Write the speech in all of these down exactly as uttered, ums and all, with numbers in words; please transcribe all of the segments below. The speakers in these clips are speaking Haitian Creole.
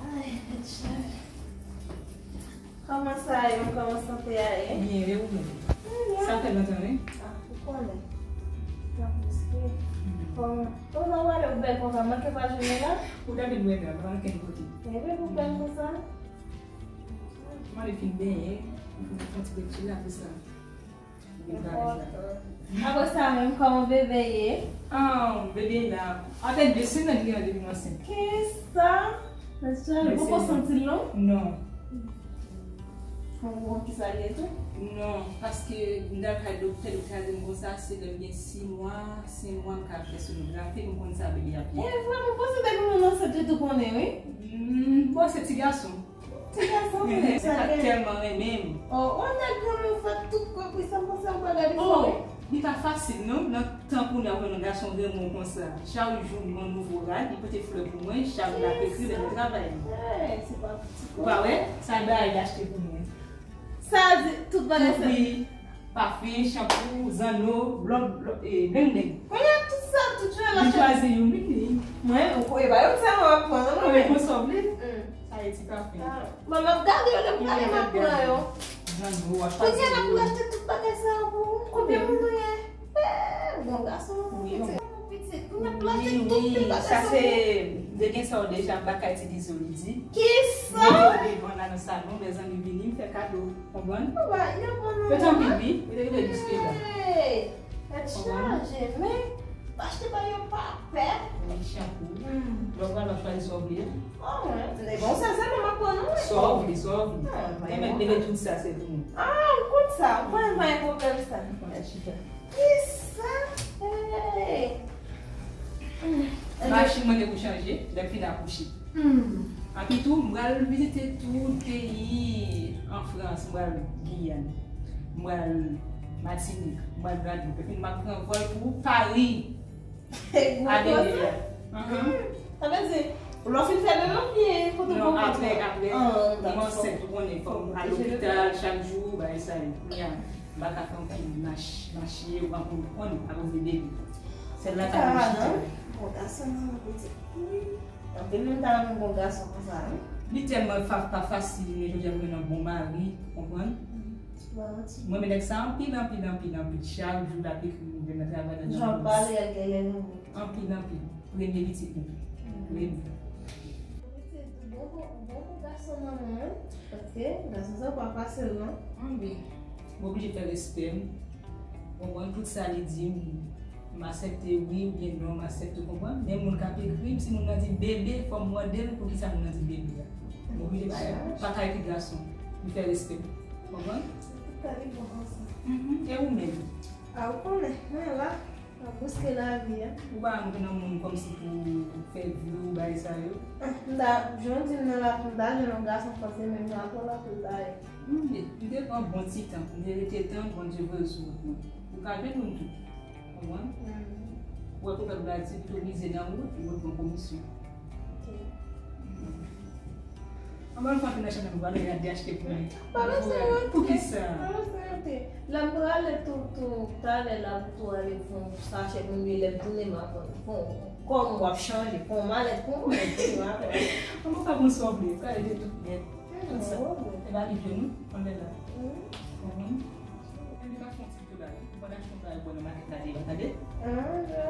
Ay, tèt chaje. Kòman sa ye? Kòman sante a ye? Byen, e ou menm? Byen. Sa fè lontan, wi. Ah, ou konnen. Nan plis ke. Kòman? Kòman w ale ou bèl konsa? Manke pa jwenn ou la? Ou ta vin wè m la, pa ankenn kote. Ebyen, ou bèl konsa? Mwen ale fin benyen, mwen fè yon ti retire apre sa. Apre sa menm, kòman bebe ye? Ah, bebe la. Apèn de semèn li an depi m ansent. Kisa? Mesye, ou poko santi l non? Non. Ou konn kisa l ye tou? Non, paske m t al kay doktè, doktè a di m konsa, se lè m gen sis mwa, senk mwa m ka fè sonografi pou m konn sa bebe ap ye. E vre, mwen panse depi moun ansent li tou konnen, wi. Hmm, bon, se ti gason. Ti gason, men sa gen. Tèlman renmen m. Oh, on nèg granmoun fè tout kòk li, sa m panse yon bagay li fò, wi. Li pa fasil, non, nan tan kounye a pou yon gason renmen w konsa. Chak jou, yon nouvo rad, li pote flè pou mwen, chak jou, l ap ekri, l ap travay. Eh, se pa ti kòk. Ou pa wè? Sa l bay, li achte pou mwen. Sa di, tout bagay sa. Wi. Pafen, chanpou, zanno, lòt, lòt, e, beng beng. Kounye a tout sa, tout jounen l ap chwazi youn, wi. Mwen, ou, e pa youn sèlman m ap pran, non, mwen. Mwen, mwen sòv li. Hmm. Sa e ti pafen. Ah, mwen, m ap gade yo, lè m gade, m ap pran yo. Zanno, w ap chwazi youn. Kounye a l ap achte tout bagay sa yo pou ou. Konbyen moun nou ye? Eh, bon gason, wi, pitit. Pitit, pou n ap plante tout pi bagay sa, se, de gen sa w deja, m pa ka itilize w, li di. Kisa? M mete w devan la nan salon, lè zanmi vini, m fè kado, konprann? Yo t anpil, wi, yo te rive jiske la. Tèt chaje, men, achte ba yo pa pè. Wi, chanpou. Lè w pral, w ap chwazi sa w vle. Oh, wi. Bon, sa, sa, m ap pran, non, wi. Sa w vle, sa w vle. Ah, men, mete tout sa, se pou mwen. Ah, m konn sa. M konn pa gen pwoblèm sa. Chita. Kisa? Hey! Machin mwen te pou chanje, lè m fin akouche. Anpi tou, m pral vizite tout peyi an Frans, m pral Giyàn, m pral Matinik, m pral Gwadloup. Epi m ap pran vòl pou Pari. Avili a. Sa vle di, lè w fin fè de lòt byen, kote w poko pran? Non, apre, apre, m ansent, ou konnen, fò m al lopital chak jou, bagay sa yo. Kounye a, m pa ka fè anpil mach, mache, ou konprann, akoz de bebe. Sèl la ka mach. Bon gason, non, pitit. Anpil moun ta renmen bon gason konsa, wi. Li tèlman fa-, pa fasil, men jodi a pou jwenn yon bon mari, konprann? Mwen, men nèg sa anpil, anpil, anpil, anpil. Chak jou l ap ekri nouvèl nan travay, nan jan w pale a, genyen nou. Anpil, anpil. Premye pitit nou. Premye. Pitit, bon, bon, bon, bon gason manman, wi. Paske gason sa pa fasil, non. Anpil. Mwen oblije fè respè m. Konprann tout sa li di m. M aksepte wi oubyen non, m aksepte, konprann. Men moun k ap ekri m, si moun nan di bebe, fò m mande l poukisa moun nan di bebe a. M oblije pa, pa ka ekri gason. M fè respè. Konprann? Tout bagay bon konsa. Mhm. E ou menm? A, ou konnen, mwen la, m ap bouske lavi a. Ou pa antre nan moun kòmsi pou fè vye bagay sa yo? Ah, m ta, jan w di m nan la, m ta jwenn yon gason franse, men m ap pran la pou l ta ye. M te, m te pran bon ti tan. M te rete tann Bondye voye sou wout mwen. Ou ka jwenn moun tou. Konprann? Ou wè pwofèt la di, pito mize nan wout, wout pran komisyon. Ok. Ann al fè antre nan chanm nan, nou prale gade achte pou mwen. Pa bezwen antre. Poukisa? Pa bezwen antre. Lè m prale tou, tou, talè la, pou tou ale pran sachè pou m bwè, lè m tounen, m ap pran. Bon, kòm w ap chanje, pran malèt pou mwen, epi m ap pran. An, mwen pa konn sa w vle, prale de tout nèt. Konsa. E pa li jwenn nou, anlè la. Konprann? Epi pa fè yon ti pito bagay. Ou pa achte yon bagay bò nan makèt la devan, tande? Ah,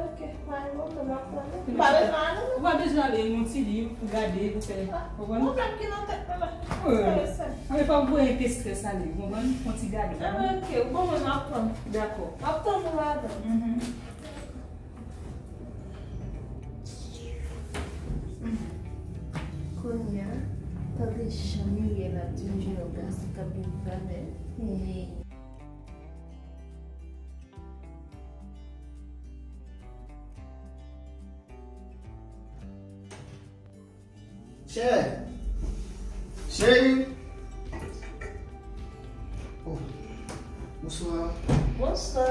ok. Pa gen pwoblèm, m ap pran. M pa bezwen ale, non. Ou pa bezwen ale, yon ti liv pou gade, pou fè. Konprann? Pwoblèm ki nan tèt mwen la. Wi. Sa yo sèl. Anben, fòk voye enpe estrès ale, konprann? Yon ti gade. Ah, ok. Bon, mwen, m ap pran. Dakò. M ap tann ou ladan. Mhm. Kounye a, tande jan Mireille ap di m jwenn yon gason k ap vin valè. Hey. Chè! Cheri! Oh, bonswa. Bonswa.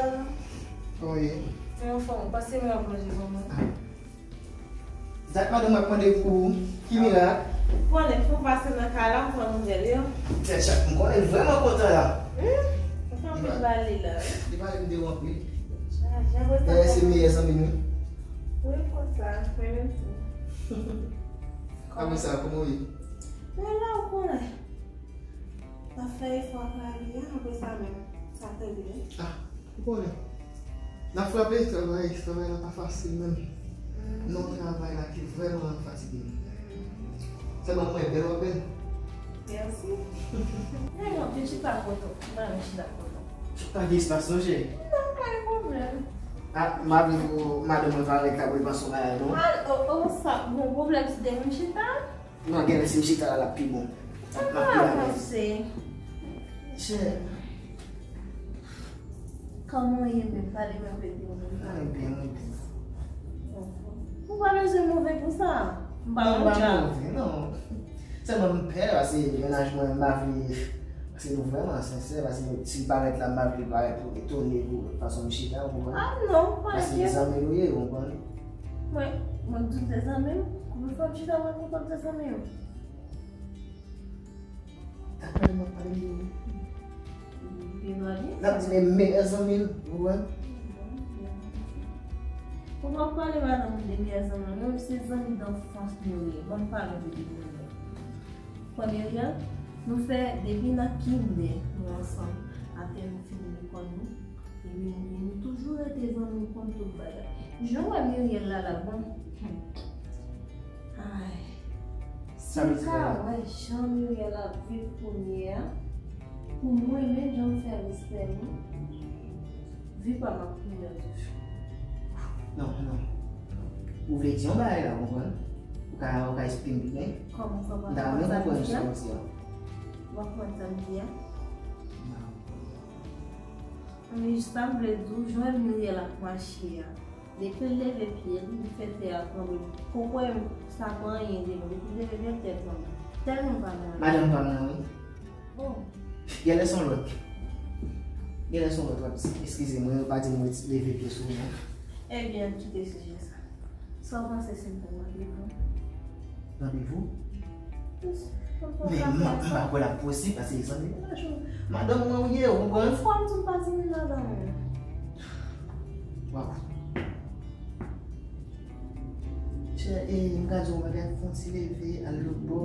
Kòman w ye? Mwen anfòm, pase m ap manje pou mwen. Ah. Dat madanm ap mande pou ou. Ki mirak? Konnen, fò pase nan kay la, m pran nouvèl yo. Tèt chaje, m konnen l vrèman kontan la. Hmm? Ou fè anpil ba li la, wi. Li pale m de w anpil. Chaje, apre sa. Dayè, se meyè zanmi m, wi. Wi, m konn sa, mwen menm tou. Apre sa, kòman w ye? Mwen la, ou konnen. N ap fè efò travay la, apre sa menm, sa tonbe. Ah, ou konnen. N ap frape, travay, travay la pa fasil menm. Mm. Non, travay la ki vrèman fatige m. Sèlman mwen bèl, w ap bèl. Mèsi. Men non, vin chita kote w. M pa renmen chita kote w. Pa gen espas non, cheri. Non, pa gen pwoblèm. Ah, m ap vin pou madanm mwen parèt la pou l panse yon bagay non. Ah, o, o, sa, gon pwoblèm si te vin chita? Non, genlè si m chita la, l ap pi bon. M ap pi alèz. Chè. Kòman w ye menm? Pale m anpil de ou menm. Mwen byen, mwen byen. Ou pa bezwen move pou sa. M pa yon djab. Non, m pa move, non. Sèlman m pè, paske mennaj mwen, m pa vle, paske nou vrèman sensè, paske si l parèt la, m pa vle l parèt etone pou fason m chita, ou konprann? Ah non, pa enkyèt. Paske zanmi nou ye, ou konprann? Mwen, mwen k di w se zanmi m? Konbyen fwa m chita mwen kontan se zanmi m? Dakò, m ap pale de ou. L ap di men meyè zanmi l, ou wè? Ou p ap pale madanm ou de meyè zanmi l, menm se zanmi danfans nou ye. Ban m pale de li. Premye, nou fè depi nan kindè nou ansanm, atè nou fini lekòl nou. Epi nou toujou rete zanmi, nou konn tout bagay. Jan w wè Muriel la, l ap bon. Ay. Si m ka wè jan Muriel ap viv kounye a, pou mwen menm, jan m fè respè nou, vi pa m ap kounye a toujou. Non, non. Ou vle di yon bagay la, ou konprann? Ou ka, ou ka esplike m pi byen? Kòman sa, w pa konprann sa m di a? Ou pa konprann sa m di a? Non. Men sa m vle di w, jan Muriel ap mache a, depi l leve pye l, li fè tè a tranble. Poko wè sa pran anyen de nou. Depi l leve pye l, tè tranble. Tèlman pa nòmal. Madanm pa m nan, wi. Oh. Genlè se yon lòt. Genlè se yon lòt, w ap di, eskize mwen, yo pa di m leve pye sou ou, non. Ebyen, kite sijè sa. Sa w panse si m pran randevou? Randevou? Men m, m pa kwè l ap posib, paske se zanmi mennaj ou. Madanm mwen ou ye, ou konprann? Yon fwa m di w pa zanmi madanm mwen. Waw. Chè, e, m ka di w yon bagay, fè yon ti leve, al lòt bò,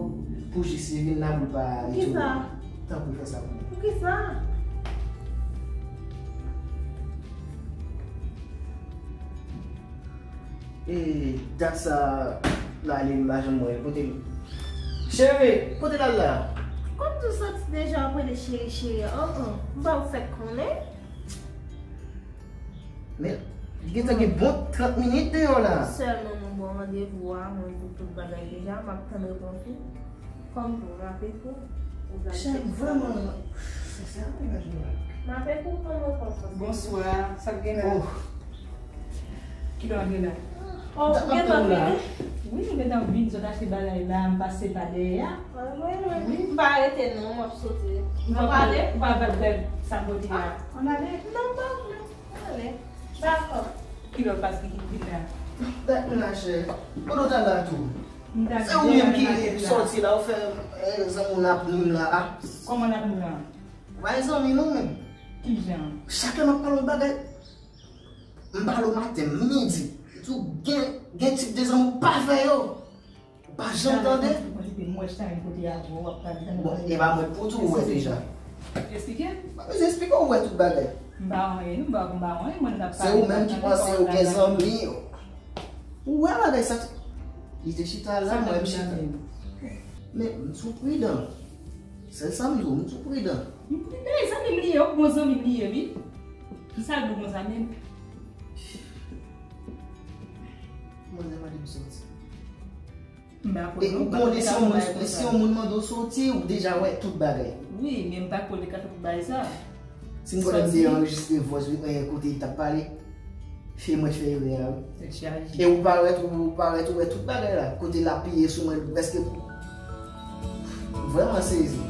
pou jis li vin la, pou l pa etone. Poukisa? Tanpri, fè sa pou mwen. Poukisa? E dat sa la, li pa janm wè l. Kote l? Cheri, kote l al la? Kòm tou soti deja, ap rele cheri, cheri. Oh, oh. M pa ou fèk konnen. Men, li gentan gen bon trant minit deyò la. Sèlman mwen ba w randevou a, mwen di w tout bagay deja, m ap tann repons ou. Kòm tou, m ape kou, ou pral fè sa. Chè, vrèman, se sa, mennaj mwen. M ape kou, pran repons ou. Bonswa, sa k gen la? Oh. Kilè w antre la? Oh, ou gentan vini? Wi, m gentan vin, sot achte bagay la, m pase pa dèyè a. Wi, wi, wi. M pa rete non, m ap soti. M ap ale. Ou pa, ou pa, ou pa, sa m pote a. Ah, ann ale? Non, m pa vle. Ann ale. Dakò. Kilè w pase ki vin la? Dakò, machè. Kote w t al la tou? Se ou menm ki soti la, ou fè, eh, zanmi w n ap nou la a. Kòman n ap nou la? Ou pa gen zanmi non menm. Kijan? Chak lè m ap pale yon bagay, m pale w maten, midi. Tou gen, gen tip de zanmi ou pa fè yo. Ou pa janm tande. Mwen kite m wè chita yon kote avè w, w ap pale. Bon, e pa mwen pou di w wè deja. Eksplike m. M pa bezwen eksplike w, ou wè tout bagay. M pa anyen, m pa, m pa anyen, mwen n ap pale. Se ou menm ki panse ou gen zanmi. Ou wè bagay sa. Li te chita la, mwen m chita. Men m sou pridan. Sèl sa m di w, m sou pridan. M pridan, e zanmi m li ye, yon bon zanmi m li ye, wi. Ki sa l di w konsa menm? Manzè mande m soti. M pa konnen, e ou konnen si yon moun, si yon moun mande w soti, ou deja wè tout bagay. Wi, men m pa konnen ka fè pou bagay sa. Si m konnen m te anrejistre vòs, eh, kote li t ap pale, se mwen k fè erè a, wi. Tèt chaje. E ou parèt, ou parèt, ou wè tout bagay la. Kote l apiye sou mwen, prèske vrèman sezi.